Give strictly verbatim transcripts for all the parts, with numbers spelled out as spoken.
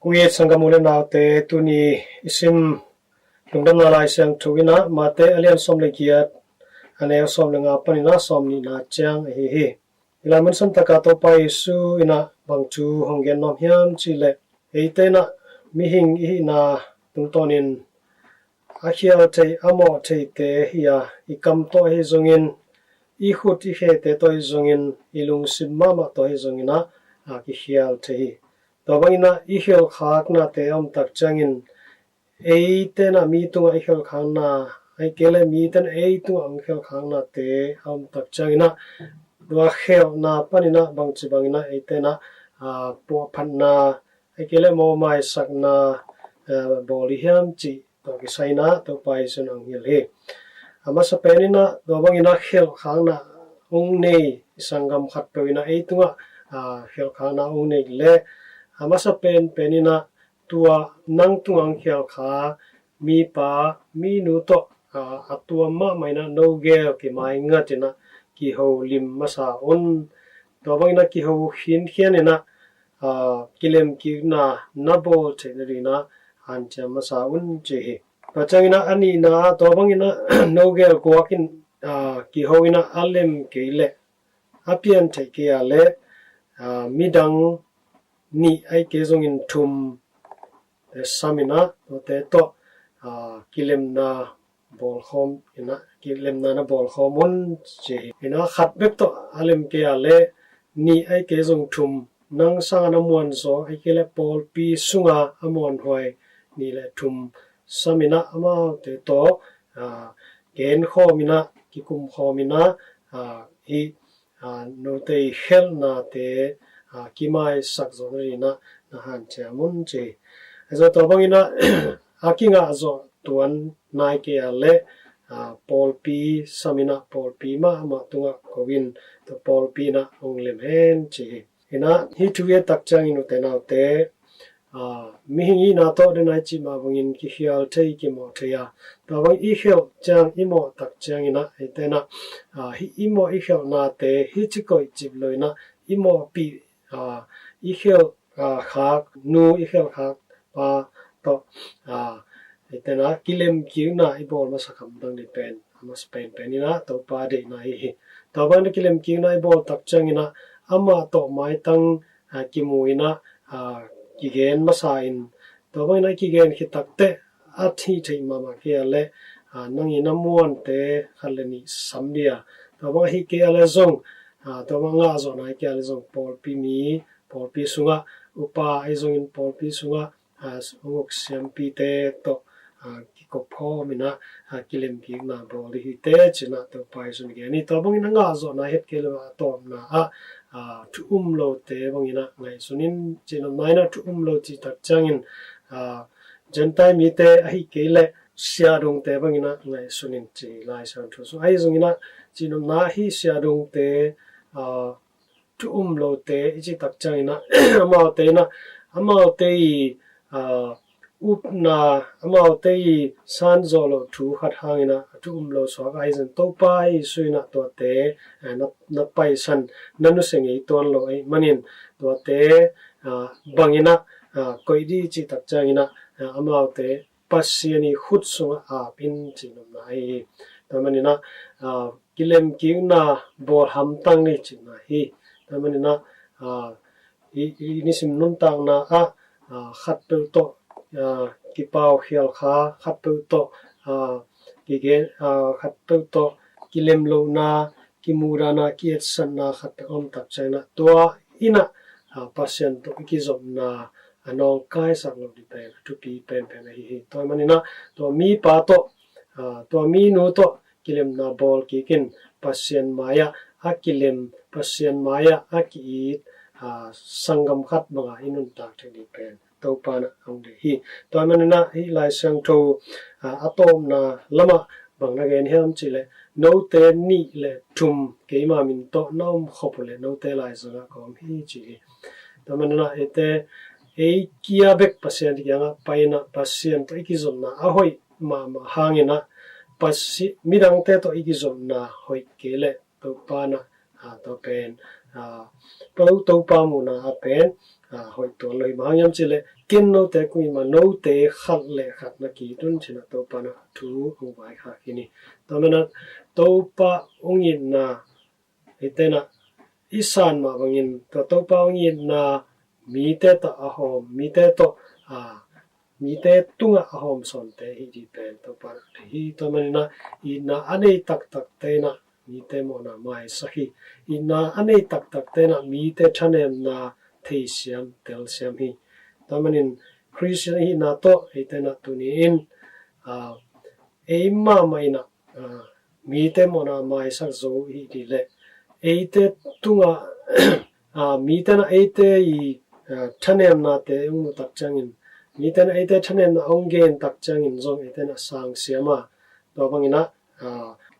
Kong it sanggam u le naute, tuni i sim Lungdamna Lai Siangtho in ah Mate a lian sawm le giat, a neu sawm le nga panin ah sawm nihna ciang ahi hi. Hih lai mun santak ah Topa Jesu in ah bang thu hong gen nuam hiam cih leh, eite in ah mihing i hihna tungtawnin a khial thei, a mawh theite hi a, i kam tawh ahi zongin, i khut i khete tawh ahi zongin, i lungsim mahmah tawh ahi zongin ah, a kikhial thei hi. Tua bangin ah i khelhkhaknate a om tak ciangin, eite in ah mi tungah i khelhkhakna, ahih kei leh mite in ah ei tungah hong khelhkhaknate a om tak ciangin ah, tua khelhna panin ah bangci bangin ah eite in ah, a, puahphatna, ahih kei leh mawhmaisakna, a, bawl i hiam cih tawh kisai in ah Topa Jesu in hong hilh hi. A masa pen in ah tua bangin ah khelhkhakna hong nei i sanggam khatpeuh in ah ei tungah, a, khelhkhakna hong neih leh, a masa penpen in ah tua nang tungah hong khelhkha mipa, minu tawh, a, a tuam mahmah in ah no gel kimai ngat in ah kiholim masa un. Tua bangin ah kiho khinkhian in ah, a, kilemkikna na bawl theih nadingin ah hanciam masa un ci hi. Tua ciangin ah a nihna ah tua bangin ah no gel guak in, a, kiho in ah a lem kei leh, a pian theih kei a leh, a, midang nih ahih kei zongin thum, eh, sam in ah tuate tawh, a, kilemna bawlkhawm in ah, kilemna na bawlkhawm un ci hi. In ah khat bek tawh a lem kei a leh nih ahih kei zong thum, nang sangin a muanzaw ahih kei leh pawlpi sunga a muanhuai nih le thum sam in ah amaute tawh, a, genkhawm in ah, kikumkhawm in ah, a, hih, a, note i khelhnate, a, kimaisak zawh nadingin ah na hanciam un ci hi. Ahi zong tua bangin ah a kingah zawh tuan nai kei a leh, a, pawlpi sam in ah pawlpi mahmah tungah ko in, tua pawlpi in ah hong lem hen ci hi. In ah hih thu i et tak ciangin ute naute, a, mihing i hihna tawh den a i cih mah bangin kikhial thei, kimawh thei a, tua bang i khelh ciang, i mawh tak ciangin ah eite in ah, a, hih i mawh i khelhnate hih ci koih cip lo in ah i mawhpih, a, i khelh, a, khak nu, i khelhkhak pa tawh, a, eite in ah kilemkikna i bawl masa khamdang ding pen, a masa penpen in ah Topa deihna ahi hi. Tua bangin ah kilemkikna i bawl tak ciangin ah amah tawh maitang, a, kimu in ah, a, kigen masa in, tua bangin ah kigen khit tak teh a hih theih mahmah kei a leh, a, nang in a muante khat le nih sam dih a, tua bang ahih kei a leh zong, a, tua bang ngah zawh nai kei a leh zong pawlpi mi, pawlpi sungah upa ahi zongin pawlpi sungah, a, hong uk siampite tawh, a, kikop khawm in ah, a, kilemkikna bawl dih hi teh ci in ah Topa Jesu in gen hi. Tua bangin a ngah zawh nai het kei leh a tawpna ah, a, thu um lote bangin ah ngaihsun in, cihnopna in ah thu um lo cih tak ciangin, a, Gentile mite ahih kei leh siahdongte bangin ah ngaihsun in ci Lai Siangtho sung. Ahi zongin ah cihnopna ah hih siahdongte, a, thu um lote i cih tak ciangin ah amaute in ah, amaute i, a, upna, amaute i san zawh loh thu khat hangin ah a thu um lo suak ahi zongin Topa Jesu in ah tuate, a, na, na paisan, na nusia ngei tuan lo ahih manin tuate, a, bangin ah, a, koih dih i cih tak ciangin ah, a, amaute Pasian i khut sungah ap in cih nopna ahi hi. Tua manin ah, a, kilemkikna bawl hamtang ni cihna hi. Tua manin ah, a, i, i nisim nuntakna ah, a, khatpeuh tawh, a, kipau khial kha, khatpeuh tawh, a, kigen, a, khatpeuh tawh kilem lohna, kimudahna, kietsatna khat peuh om tak ciangin ah tua in ah, a, Pasian tawh i kizopna a nawngkaisak loh ding pen a thupi penpen ahi hi. Tua manin ah tua mipa tawh, a, tua minu tawh kilemna bawl kik in Pasian mai-ah a kilem, Pasian mai-ah a ki-it, a, sanggam khat bangah i nuntak theih ding pen Topa in ah hong deih hi. Tua manin ah hih Lai Siangtho, a, a tawpna lamah bang na gen hiam cih leh, note nih le thum keima min tawh na om khop uh leh note laizang ah ka om hi ci hi. Tua manin ah eite, ei kia bek Pasian kiangah pai in ah Pasian tawh i kizopna a hoih mahmah hangin ah, Pasi-, midangte tawh i kizopna hoih kei leh Topa in ah, a, tua pen, a, Topa muhna ah pen, a, hoih tuan lo hi. Bang hang hiam cih leh ken note kung it mah, note khat le khat na ki-it un ci-in ah Topa in ah thu hong vaikhak hi. Tua manin ah Topa hong itna, eite in ah i san mah bangin tua Topa hong itna mite tawh a hawm, mite tawh, a, mite tungah a hawm sawnte hi ding pen Topa in ah deih hi. Tua manin ah itna a nei taktakte in ah mite mawhna maisak hi. Itna a nei taktakte in ah mite thanemna theisiam, telsiam hi. Tua manin Khristian i hihna tawh eite in ah tuni-in, a, ei mahmah in ah, a, mite mawhna maisak zo i hih leh eite tungah, a, mite in ah eite i, a, thanemnate hong muh tak ciangin, mite in ah eite thanemna hong gen tak ciangin zong eite in ah sangsiam a, tua bangin ah, a,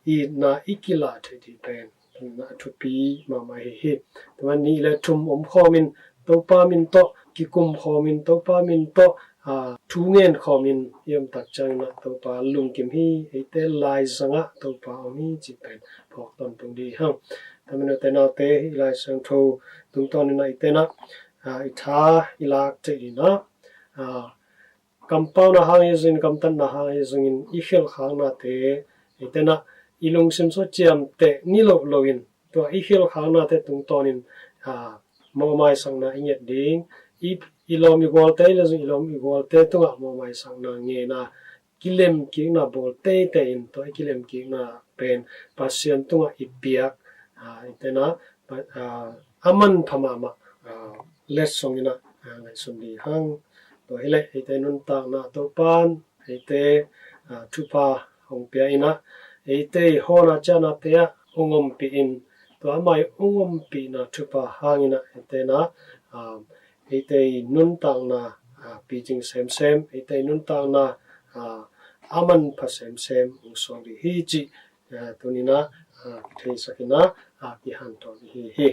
itna i kilah theih ding pen tua in ah a thupi mahmah hi hi. Tua nih le thum omkhawm in, Topa min tawh kikum khawm in, Topa min tawh, a, thu ngen khawm in i om tak ciangin ah Topa lungkim hi, eite laizang ah Topa om hi cih pen phawk tawntung ding hi hang. Tua manin ute naute, hih Lai Siangtho tungtawnin ah eite in ah, a, i tha i lak theih dingin ah, a, kampauna hang hi zongin, kamtatna hang hi zongin i khelhkhaknate eite in ah i lungsim sung ciamteh niloh loin tua i khelhkhaknate tungtawnin, a, mawhmaisakna i nget ding, i, i lawm i gualte, i le zong i lawm i gualte tungah mawhmaisakna ngen a, kilemkikna bawl teitei in, tua i kilemkikna pen Pasian tungah i piak, a, eite in ah, a, a manpha mahmah, a, letsong in ah, a, ngaihsun ding hi hang. Tua hi leh eite nuntakna Topa in eite, a, thupha hong pia in ah, eite i hawhna ciahnate ah hong ompih in, tua amah i hong ompihna thupha hangin ah eite in ah, a, eite i nuntakna, a, picing semsem, eite i nuntakna, a, a manpha semsem hong suak ding hi cih, a, tuni-in ah, a, kitheisak in ah, a, kihanthawn hi hi.